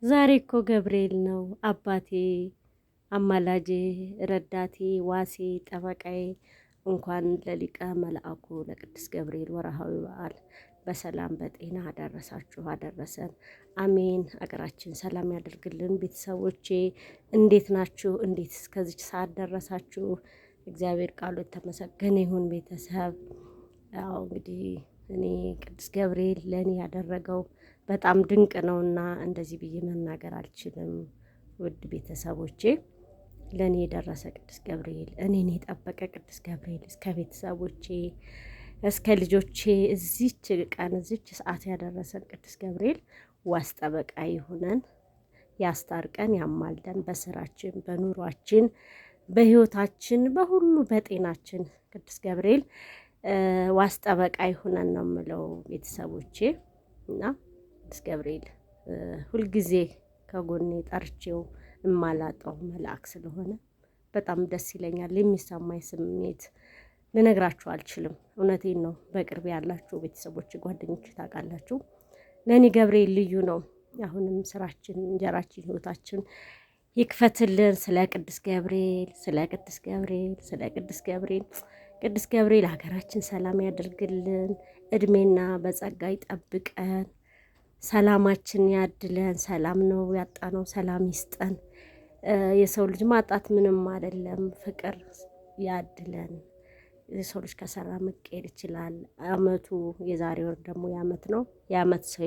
ዛሬ እኮ ገብርኤል ነው አባቴ፣ አማላጄ፣ ረዳቴ፣ ዋሴ፣ ጠበቃዬ። እንኳን ለሊቀ መልአኩ ለቅዱስ ገብርኤል ወርሃዊ በዓል በሰላም በጤና አደረሳችሁ አደረሰን። አሜን። አገራችን ሰላም ያደርግልን። ቤተሰቦቼ እንዴት ናችሁ? እንዴት እስከዚች ሰዓት ደረሳችሁ? እግዚአብሔር ቃሉ የተመሰገነ ይሁን። ቤተሰብ ያው እንግዲህ እኔ ቅዱስ ገብርኤል ለእኔ ያደረገው በጣም ድንቅ ነውና እንደዚህ ብዬ መናገር አልችልም። ውድ ቤተሰቦቼ ለእኔ የደረሰ ቅዱስ ገብርኤል፣ እኔን የጠበቀ ቅዱስ ገብርኤል እስከ ቤተሰቦቼ እስከ ልጆቼ እዚች ቀን እዚች ሰዓት ያደረሰን ቅዱስ ገብርኤል ዋስ ጠበቃ ይሁነን፣ ያስታርቀን፣ ያማልደን። በስራችን፣ በኑሯችን፣ በህይወታችን፣ በሁሉ በጤናችን ቅዱስ ገብርኤል ዋስ ጠበቃ ይሁነን ነው የምለው ቤተሰቦቼ እና ቅዱስ ገብርኤል ሁልጊዜ ከጎኔ ጠርቼው እማላጣው መልአክ ስለሆነ በጣም ደስ ይለኛል። የሚሰማኝ ስሜት ልነግራችሁ አልችልም። እውነቴን ነው። በቅርብ ያላችሁ ቤተሰቦች፣ ጓደኞች ታውቃላችሁ። ለእኔ ገብርኤል ልዩ ነው። አሁንም ስራችን፣ እንጀራችን፣ ህይወታችን ይክፈትልን። ስለ ቅዱስ ገብርኤል፣ ስለ ቅዱስ ገብርኤል፣ ስለ ቅዱስ ገብርኤል። ቅዱስ ገብርኤል ሀገራችን ሰላም ያደርግልን፣ እድሜና በጸጋ ይጠብቀን። ሰላማችን ያድለን። ሰላም ነው ያጣነው፣ ሰላም ይስጠን። የሰው ልጅ ማጣት ምንም አይደለም። ፍቅር ያድለን። የሰው ልጅ ከሰራ መቀየር ይችላል። አመቱ የዛሬ ወር ደግሞ የአመት ነው። የአመት ሰው